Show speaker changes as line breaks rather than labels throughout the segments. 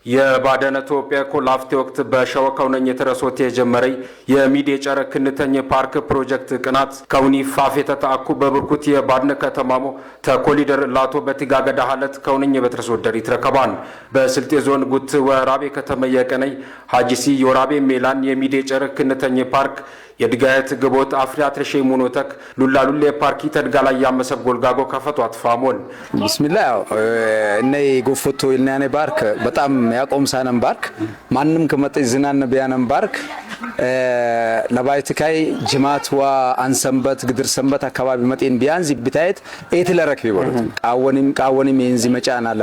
የባደነ ኢትዮጵያ ኮላፍቴ ወቅት በሸወ ከውነኝ የተረሶት የጀመረይ የሚዴ ጨረ ክንተኝ ፓርክ ፕሮጀክት ቅናት ከውኒ ፋፌ ተታአኩ በብርኩት የባድነ ከተማሞ ተኮሊደር ላቶ በቲጋገዳ ሀለት ከውነኝ በትረሶ ደር ይትረከባን በስልጤ ዞን ጉት ወራቤ ከተመ የቀነይ ሀጂሲ የወራቤ ሜላን የሚዴ ጨረ ክንተኝ ፓርክ የድጋየት ግቦት አፍሪ አትረሼ ሙኖተክ ሉላ ሉሌ ፓርኪ ተድጋ ላይ ያመሰብ ጎልጋጎ ከፈቱ አትፋሞን።
ቢስሚላ እነይ ጎፎቶ ይልናኔ ባርክ በጣም ያቆምሳነን ባርክ ማንም ከመጠ ዝናን ቢያነን ባርክ ለባይትካይ ጅማት ዋ አንሰንበት ግድር ሰንበት አካባቢ መጤን ቢያንዚ ቢታየት ኤት ለረክ ቢበሉት ቃወንም ቃወንም የንዚ መጫናላ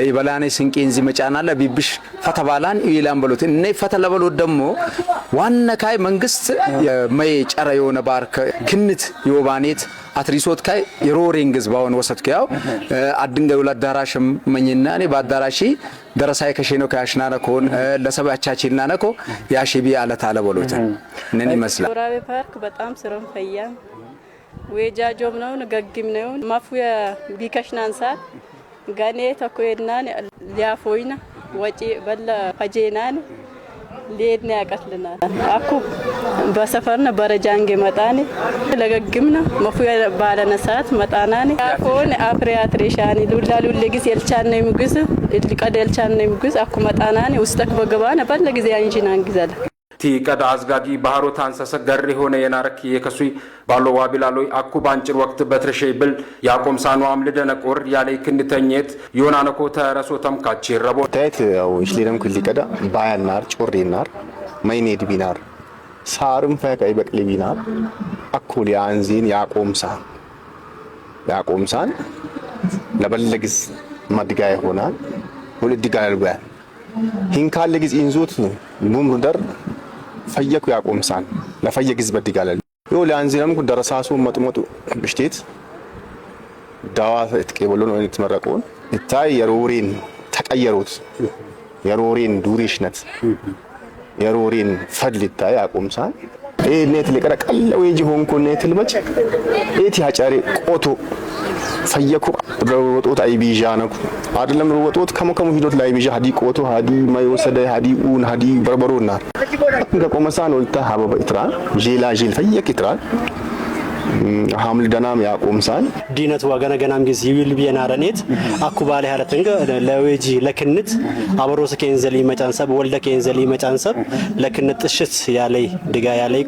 ይበላኔ ስንቄ እንዚ መጫናላ ቢብሽ ፈተባላን ይላን በሉት እነይ ፈተለበሉት ደግሞ ዋና ካይ መንግስት መይ ጨረ የሆነ ባርክ ክንት የወባኔት አትሪሶት ካይ የሮሬን ግዝ ባውን ወሰት ያው አድንገው ለአዳራሽም መኝና እኔ በአዳራሺ ደረሳይ ከሸኖ ከያሽናነ ኮን ለሰባቻችንና ነኮ ያሺ ቢ አለት አለ በሉት እነን ይመስላል።
ወራቤ ፓርክ በጣም ስሮም ፈያ ወጃጆም ነው ንገግም ነው ማፉያ ቢከሽናን ሳት ጋኔ ተኮየናን ሊያፎይና ወጪ በለ ፈጄናን ሊሄድን ያቀትልናል አኩ በሰፈርነ በረጃንጌ መጣኔ ለገግምነ መፉያ ባለነሳት መጣናኔ አኮን አፍሬ አትሬሻኒ ሉላ ሉሌ ጊዜ የልቻነ ይምግዝ ልቀደ የልቻነ ይምግዝ አኩ መጣናኔ ውስጠክ በገባነ በለ ጊዜ አንጂናን ግዛለ
ቲቀዳ አዝጋጊ ባህሮ ታንሰሰ ገር የሆነ የናረክ የከሱይ ባሎ ዋቢላሎይ አኩ ባንጭር ወቅት በትርሸይ ብል ያቆም ሳኑ አምልደነ ቆር ያለይ ክንተኘት ዮናነኮ ተረሶ ተምካች ረቦ
ታይት ያው ይሽሌለም ኩሊ ቀዳ ባያናር ጮሬናር መይኔድ ቢናር ሳርም ፈቀይ በቅሊ ቢናር አኩል ያንዚን ያቆምሳን ያቆምሳን ለበለግዝ ማድጋ ይሆናል ሁለት ዲጋ ያልጓል ሂንካለ ግዝ ኢንዞት ቡምሩደር ፈየኩ ያቆምሳን ለፈየ ግዝ በዲጋለ ዮ ለአንዚለም ደረሳሱ መጥመጡ ብሽቴት ዳዋ እትቀበሉ ነው እንትመረቁን እታይ የሮሪን ተቀየሩት የሮሪን ዱሪሽነት የሮሪን ፈድል ይታይ ያቆምሳን ኤ ኔት ለቀረ ቀለው የጂ ሆንኮ ኔት ልመጭ ኤቲ ሀጫሪ ቆቶ ፈየኩ ረወጦት አይቢዣ ነኩ አይደለም ረወጦት ከመከሙ ሂዶት ላይ ቢዣ ሀዲ ቆቶ ሀዲ ማይወሰደ ሀዲ ኡን ሀዲ በርበሮና ከቆመሳን ወልታ ሀበበ ኢትራ ጄላ ጄል ፈየክ ኢትራ ሐምል ደናም ያቆምሳን
ዲነት ወገነ ገናም ጊዜ ይውል ቢየናረኔት አኩ ባለ ሀረትንገ ለዌጂ ለክንት አበሮስ ከንዘሊ መጫንሰብ ወልደ ከንዘሊ መጫንሰብ ለክንት ጥሽት ያለይ ድጋ ያለይ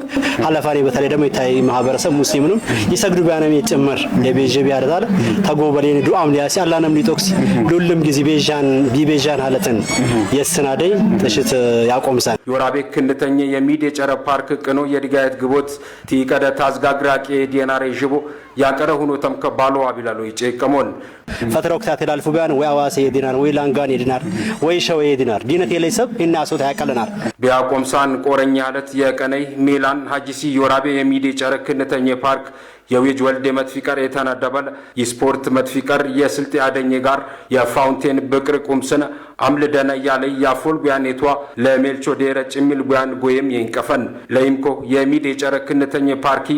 ሀለፋኔ በተለይ ደግሞ ይታይ ማህበረሰብ ሙስሊምንም ይሰግዱ ቢያነም የጭምር ለቤጀ ቢያረታል ተጎበሌን ዱአም ሊያሲ አላንም ሊቶክስ ሉልም ጊዜ ቤዣን ቢቤዣን ሀለትን የስናደይ ጥሽት ያቆምሳን።
የወራቤ ክንተኘ የሚድ የጨረ ፓርክ ቅኖ የድጋየት ግቦት ቲቀደ ታዝጋግራቄ ዲናሬ ዥቦ ያቀረ ሁኖ ተምከ ባሎ አቢላሎ ይጨቀሞን
ፈትረ ወቅታት ይላልፉ ቢያን ወይ አዋሴ የዲናር ወይ ላንጋን የዲናር ወይ ሸወ የዲናር ዲነት የለይሰብ ኢና ሶት ያቀለናል።
ቢያቆምሳን ቆረኛ ሀለት የቀነይ ሜላን ሀጂሲ ዮራቤ የሚድ የጨረ ክንተኘ ፓርክ የዊጅ ወልድ መትፊቀር የተነደበል የስፖርት መትፊቀር የስልጤ አደኝ ጋር የፋውንቴን ብቅር ቁምስን አምልደነ ያለ ያፎል ጉያኔቷ ለሜልቾ ዴረ ጭሚል ጉያን ጎየም የንቀፈን ለይምኮ የሚድ የጨረ ክንተኝ ፓርኪ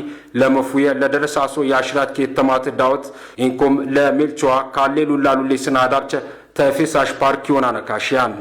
ለመፉየ ለደረሳሶ የአሽራት ኬተማት ዳወት ኢንኮም ለሜልቾዋ ካሌ ሉላሉሌ ስናዳርቸ ተፌሳሽ ፓርክ ይሆናነካሽያን።